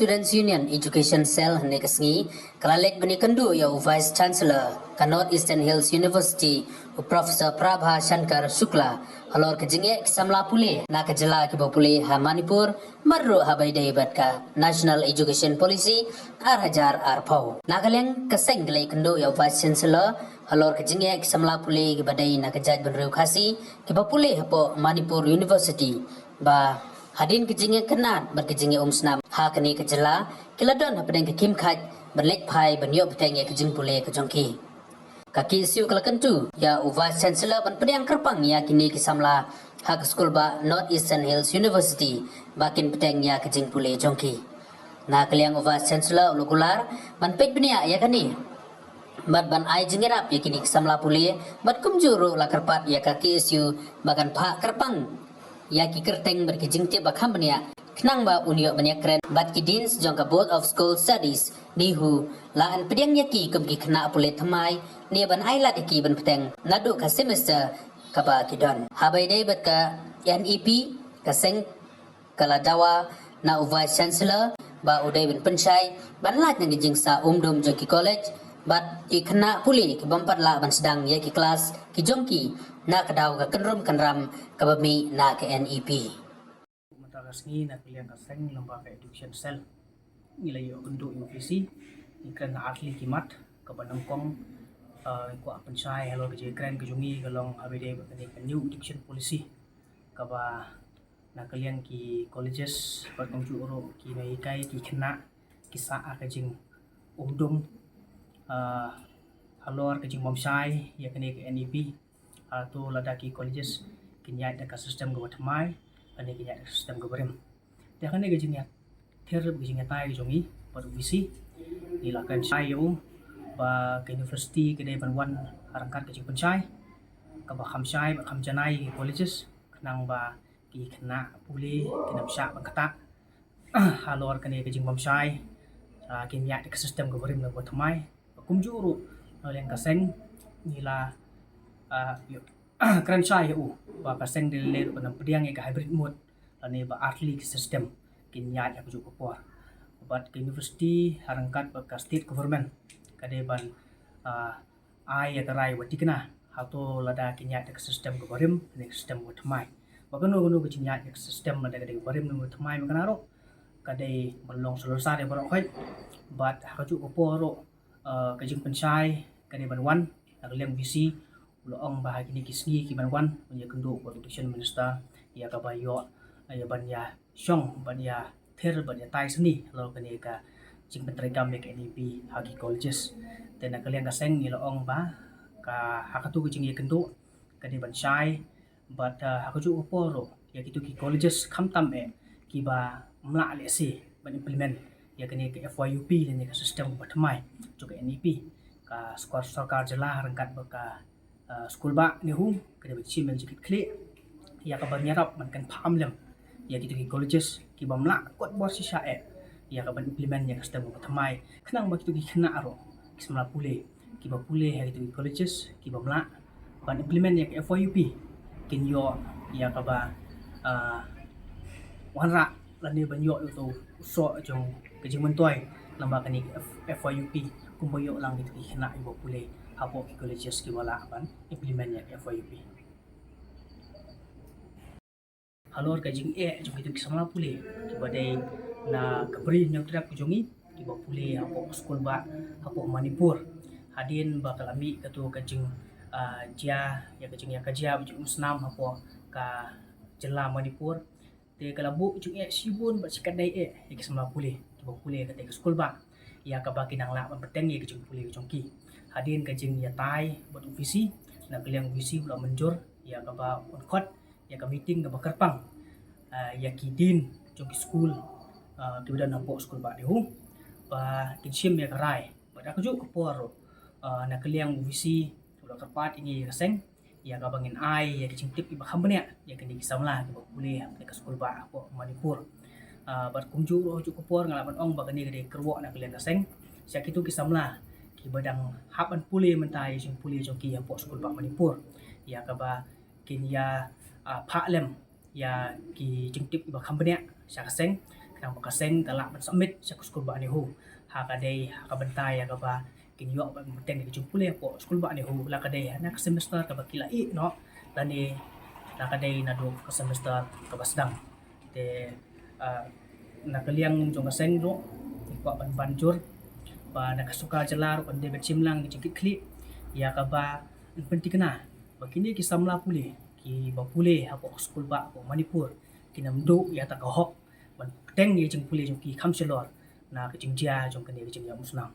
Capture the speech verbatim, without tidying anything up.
Students Union Education Cell hynne ka sngi ka la leit ban ïakynduh ïa u Vice Chancellor ka North Eastern Hills University, u Professor Prabha Shankar Shukla, halor ka jingeh ki samla pule na ka jylla kiba pule ha Manipur, marruh haba ïadei bad ka National Education Policy ar hajar arphew. Na ka liang ka seng ka la ïakynduh ïa u Vice Chancellor halor ka jingeh ki samla pule kiba dei na ka jaitbynriew Khasi kiba pule hapoh Manipur University, ba hadien ka jingïakynad bad ka jingïaumsnam ha kane ka jylla, ki la don hapdeng ka khim khait ban leit phai ban ïoh bteng ïa ka jingpule ka jong ki. Ka K S U ka la kyntu ïa u Vice Chancellor ban pdiang kyrpang ïa kine ki samla ha ka skulbah North Eastern Hills University ba kin bteng ïa ka jingpule jong ki. Na ka liang u Vice Chancellor u la kular ban peit bniah ïa kane bad ban ai jingïarap ïa kine ki samla pule, bad kumjuh ruh la kyrpad ïa ka K S U ba kan phah kyrpang ïa ki kyrteng bad ki jingtip ba kham bniah, khnang ba un ïoh ban ïakren bad ki Deans jong ka Board of School Studies, NEHU, la an pdiang ïa ki kum ki khynnah pule thymmai ne ban ai lad ïa ki ban bteng naduh ka semester kaba ki don. Haba ïadei bad ka N E P, ka seng ka la dawa na u Vice Chancellor ba u dei ban pynshai ban lait na ka jingsah umdum jong ki college bad ki khynnah pule ki bym pat lah ban sdang ïa ki klas ki jong ki na ka daw ka kynrum kynram kaba mih na ka N E P. Mynta ka sngi na ka liang ka seng lyngba ka Education Cell ngi la ïoh kynduh ïa u V C, ngi kren ha artylli ki mat. Kaba nyngkong, ah, ngi kwah pynshai halor ka jingkren ka jong ngi ka long haba ïadei bad kane ka New Education Policy kaba na ka liang ki colleges bad kumjuh ruh ki nonghikai ki khynnah ki sah ha ka jingumdum, ah, halor ka jingbymshai ïa kane ka N E P. Hato lada ki colleges kin ïaid da ka system kaba thymmai lane kin ïaid da ka system kaba rim. Te kane ka jingïathir, ka jingïatai ka jong ngi bad u V C, ngi la kren shai ïa u ba ka university ka dei ban wan ryngkat ka jingpynshai kaba kham shai bad kham janai ïa ki colleges, khnang ba ki khynnah pule kin ym shah ban ktah halor kane ka jingbymshai, ah, kin ïaid da ka system kaba rim ne kaba thymmai. Kumjuh ruh na liang ka seng ngi la, ah, ïoh kren shai ïa u ba ka seng dei lei ruh ban pdiang ïa ka hybrid mode lane ba artylli ki system kin ïaid ha kajuh ka por. Bad ka university ha ryngkat bad ka state government ka dei ban, ah, ai ïa ka rai ba thikna hato lada kin ïaid da ka system kaba rim ne ka system kaba thymmai. Ba kano kano ka jingïaid da ka system lada ka dei kaba rim ne kaba thymmai, mynta ruh ka dei ban long solution ïa baroh khoit. Bad ha kajuh ka por ruh, ah, ka jingpynshai ka dei ban wan na ka liang V C, u la ong ba ha kine ki sngi ki ban wan un ïakynduh bad u Education Minister ïa kaba ïoh, ïa ban ïa shong ban ïathir ban ïatai sani halor kane ka jingpyntreikam ïa ka N E P ha ki colleges. Te na ka liang ka seng ngi la ong ba ka ha katu ka jingïakynduh ka dei ban shai bad, ah, ha kajuh ka por ruh ïa kitu ki colleges khamtam eh kiba ym lah lehse ban implement ïa kane ka F Y U P lane ka system kaba thymmai jong ka N E P. Ka sor-, sorkar jylla ryngkat bad ka, ah, skulbah NEHU ka dei ban shim ïa ka jingkitkhlieh ïa kaban ïarap ban kynpham lem ïa kitu ki colleges kiba ym lah kot bor shisha eh ïa kaban implement ïa ka system kaba thymmai, khnang ba kitu ki khynnah ruh ki samla pule kiba pule ha kitu ki colleges kiba ym lah ban implement ïa ka F Y U P kin ïoh ïa kaba, ah, wanrah lane ban ïoh ïa uto u soh jong ka jingmyntoi lem bad kane ka F-, F Y U P kumba ïoh lang kitu ki khynnah kiba pule hapoh ki colleges kiba lah ban implement ïa ka F Y U P. Halor ka jingeh jong kitu ki samla pule kiba dei na ka Bri Hynñiewtrep ka jong ngi kiba pule hapoh skulbah hapoh Manipur. Hadien ba ka la mih katu ka jing, ah, jia, ïa ka jingïakajia bad jingumsnam hapoh ka jylla Manipur, te ka la buh jingeh shibun bad shikatdei eh ïa ki samla pule kiba pule ha katei ka skulbah ïa kaba ki nang lah ban bteng ïa ka jingpule ka jong ki. Hadien ka jingïatai bad u V C, na ka liang u V C u la mynjur ïa kaba un khot ïa ka meeting kaba kyrpang, ah, ïa ki dean jong ki skul, ah, kiba don hapoh skulbah NEHU ba kin shim ïa ka rai. Bad ha kajuh ka por ruh, ah, na ka liang u V C u la kyrpad ïa ngi ïa ka seng ïa kaba ngin ai ïa ki jingtip kiba kham bniah ïa kine ki samla kiba pule ha ka skulbah hapoh Manipur. Ah, bad kumjuh ruh ha kajuh ka por nga lah ban ong ba kane ka dei ka kyrwoh na ka liang ka seng sha kitu ki samla kiba dang hap ban pule mynta ïa ka jingpule jong ki hapoh skulbah Manipur, ïa kaba kin ïa, ah, phah lem ïa ki jingtip kiba kham bniah sha ka seng, Tang ba ka seng ka lah ban submit sha ka skulbah NEHU ha ka dei ha ka bynta ïa kaba kin ïoh ban bteng ïa ka jingpule hapoh skulbah NEHU, la ka dei ha na ka semester kaba ki la ïeh noh lane la ka dei naduh ka semester kaba sdang. Te, ah, na ka liang jong ka seng ruh ngi kwah ban ban jur ba na ka sorkar jylla ruh kan dei ban shim lang ka jingkitkhlieh ïa kaba yn pynthikna ba kine ki samla pule kiba pule hapoh skulbah hapoh Manipur kin ym duh ïa kata ka hok ban bteng ïa ka jingpule jong ki kham shalor na ka jingjia jong kane ka jingïap musnam.